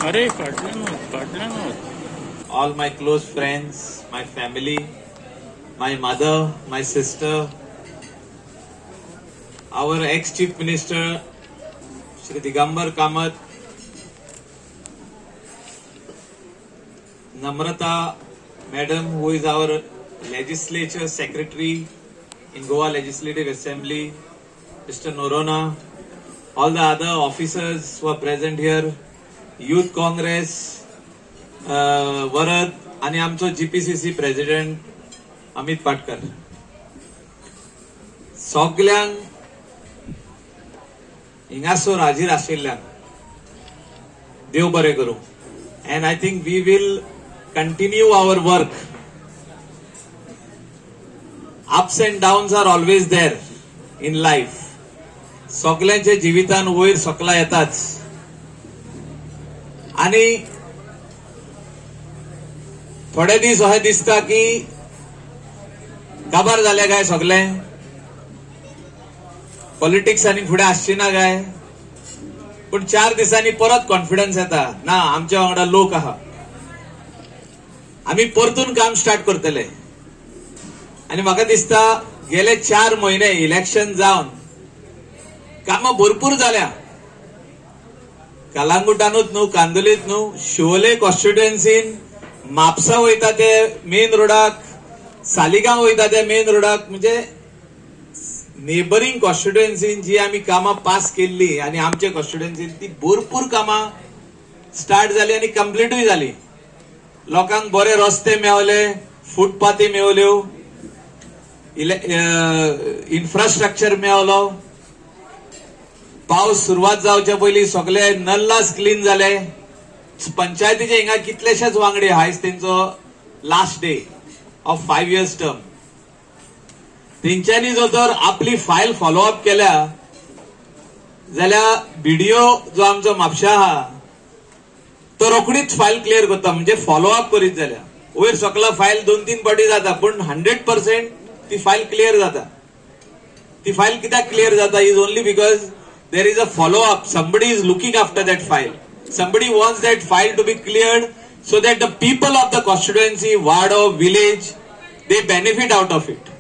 अरे फाटल्यान. All my close friends, my family, my mother, my sister, our ex-Chief Minister Shri Digambar Kamat, Namrata Madam, who is our Legislature Secretary in Goa Legislative Assembly, Mr. Norona, all the other officers who are present here, Youth Congress, Varad आणि आमचो जीपीसीसी president Amit Patkar, सगल्यांक हिंगासर हाजीर आशिल्ल्यांक देव बरें करूं. And I think we will continue our work. Ups and downs are always there in life. सगल्यांच्या जिवितान वयर सकला येताच आनी थोडे दीस अशें दिसता की काबार जाले काय सगळे, पॉलिटिक्स आनी फुडें आसची ना काय, पूण 4 दिसांनी परत कॉन्फिडन्स येता, ना आमच्या वांगडा लोक आहा, आमी परतून काम स्टार्ट करतले. आनी म्हाका दिसता गेले 4 म्हयने इलेक्शन जावन कामां भरपूर जाल्या. कलांगुटानूच न्हू, कांदोलीत न्हू, शिवोले कॉन्स्टिट्युएन्सीन म्हापसा वयता ते मेन रोडाक, सालिगांव वयता ते मेन रोडाक, म्हणजे नेबरींग कॉन्स्टिट्युएन्सीन जी आमी कामां पास केल्ली आनी आमच्या कॉन्स्टिट्युएन्सीन ती भरपूर कामां स्टार्ट जाली आनी कंप्लिटूय जाली. लोकांक बरे रस्ते मेवले, फुटपाथी मेवल्यो, इन्फ्रास्ट्रक्चर मेवलो. पावस सुरवात जावच्या पयलीं सगळे नल्लास क्लीन जाले. पंचायतीचे हिंगा कितलेशेच वांगडी आयज तेंचो last day of 5 years term, तेंच्यांनी जो तर आपली फायल फॉलोअप केल्या जाल्यार बीडीओ जो आमचो म्हापशा आहा तो रोखडीच फायल क्लियर करता, म्हणजे फॉलोअप करीत जाल्यार वयर सकला फायल 2-3 फावटी जाता पूण 100% ती फायल क्लियर जाता. ती फायल कित्याक क्लियर जाता is only because there is a follow up, somebody is looking after that file. Somebody wants that file to be cleared so that the people of the constituency, ward or village, they benefit out of it.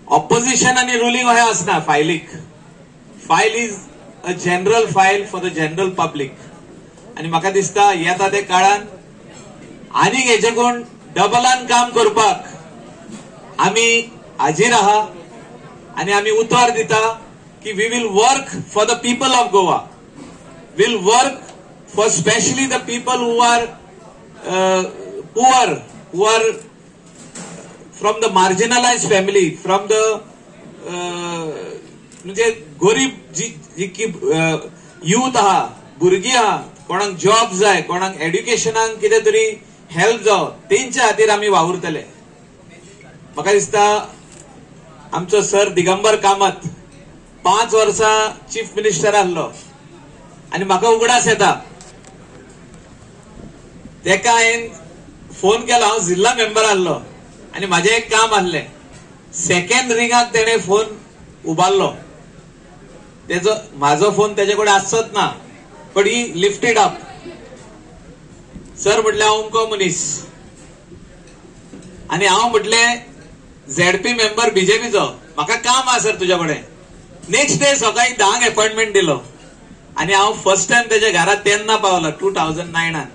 Opposition and ruling अहें आसना फायलीक. File is a general file for the general public. आनी म्हाका दिसता येता ते काळान आनीक हेजेकून डबलान काम करपाक आमी हाजीर आहा आनी आमी उतर दिता की we will work for the people of Goa. Will work for especially the people who are poor, who are from the marginalized family, from the म्हणजे गरीब जी जी यूथ आहा, भुरगीं आहा, कोणाक जॉब जाय, कोणाक एड्युकेशनाक कितें तरी हेल्प जावं, तेंच्या खातीर आमी वावुरतले. म्हाका दिसता आमचो सर दिगंबर कामत 5 वर्सां चीफ मिनिस्टर आहलो आनी म्हाका उगडास येता तेका हांवें फोन केलो, हांव जिल्ला मेंबर आहलो आनी म्हाजें एक काम आहलें. सेकंड रिंगाक तेणें फोन उबारलो, तेजो म्हाजो फोन तेजे कडेन आसचोच ना, but he lifted up. Sir म्हटलें हांव अमको मनीस आनी हांव म्हटलें झेडपी मेंबर बीजेपीचो, म्हाका काम आहा सर तुज्या कडेन. नेक्स्ट डे सकाळी 10 अपॉइंटमेंट दिलो आनी हांव फर्स्ट टायम तेज्या घरा तेन्ना पावलो 2009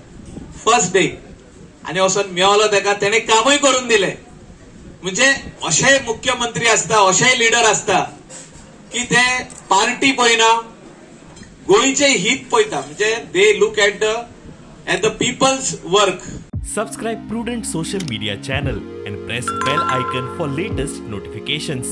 फर्स्ट डे, आनी वचोन मेवलो तेका, तेणें कामूय करून दिलें. म्हणजे अशे मुख्यमंत्री आसता, अशेय लिडर आसता की ते पार्टी पळयना, गोंयचे हित पळयता, म्हणजे they look at the people's work. Subscribe Prudent Social Media channel and press bell icon for latest notifications.